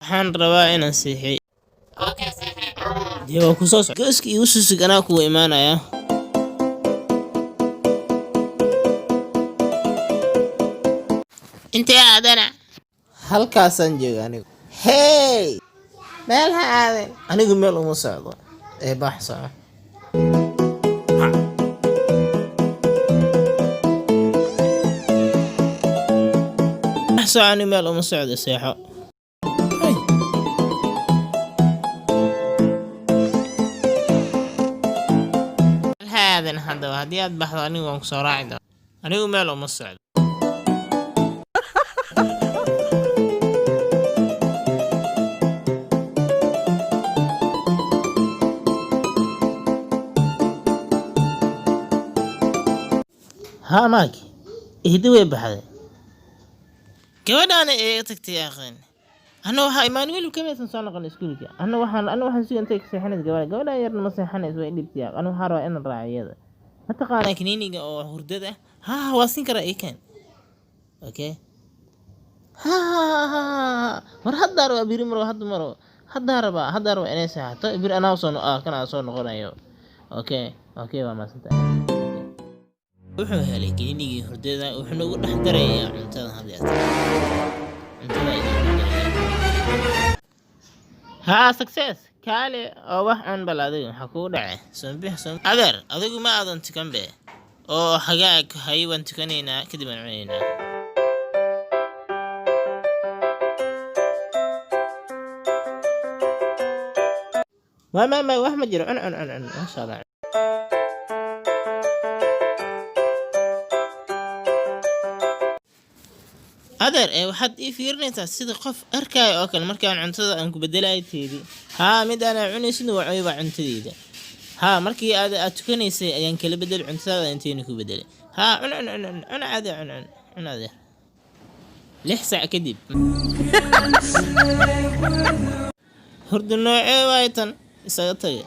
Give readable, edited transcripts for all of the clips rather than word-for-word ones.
Waxaan rabaa inaan seexay. Dee waa ku soo soc gooska igu susug, anaa kugu imaanaya. Intee aadana? Halkaasaan jooga anigu. Hey, meel ha aaden. Anigu meel uma socdo ee bax, soco. Bax, soco. Anigu meel uma socdo, seexo. Meel ha aadan. Haddaba haddii aad baxdo, anigu waan kusoo raaci doona. Anigu meel uma socdo. Haa, Mike, ehdi way baxday. Gabadhaana ee tagtay aqeen. Anna waxaa imaan weli kamaysan soo noqon iskuulka. Anna waxaan sugan intay ka seexanaysa gabadha. Gabadhan yarna ma seexanayso, way dhibtay. Anna waxaan rabaa inaan raaco iyada. Ma taqaanaa kiniiniga oo hurdada? Haa, waa siin karaa, ii keen. Okay, ha ha ha ha, war haddaa rabaa biri maro, hadda maro, haddaa rabaa inay seexato biri. Anaa soo kan soo noqonayo. Okay, waa mahadsantahay. Wuxuu helay kiniinigii hurdada, wuxuuna ugu dhex darayaa cuntada. Haddeer cuntada ayuu ugu darayaa. Haa, Success, kaale oo wax cun bal. Adiga maxaa kugu dhacay? Sombix som adeer, adigu ma aadan tukan be oo hagaag hay. Waan tukanaynaa, kadib aan cunaynaa. Ma wax ma jiro. Cun, cun, cun, cun. Maasha Allah. Adeer, ee waxaad ii fiirinaysaa sida qof arkaayo oo kale markaan cuntada aan ku bedelayo teedi. Haa, mid aan cunaysid waa waa cuntadeyda. Haa, markii aad tukanaysay ayaan kala bedel cuntadaada, intayna ku bedelay. Haa, cun, cun, cun, cun, cun adeer, cun, cun, cun adeer. 6 saac kadib. Hurdo noocee waay tan? Isaga taga.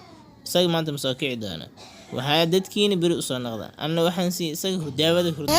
Isaga maanta ma soo kici doona. Waxaa dadkiina beri usoo noqda. Anna waxaan siiyey isaga daawada hurdo.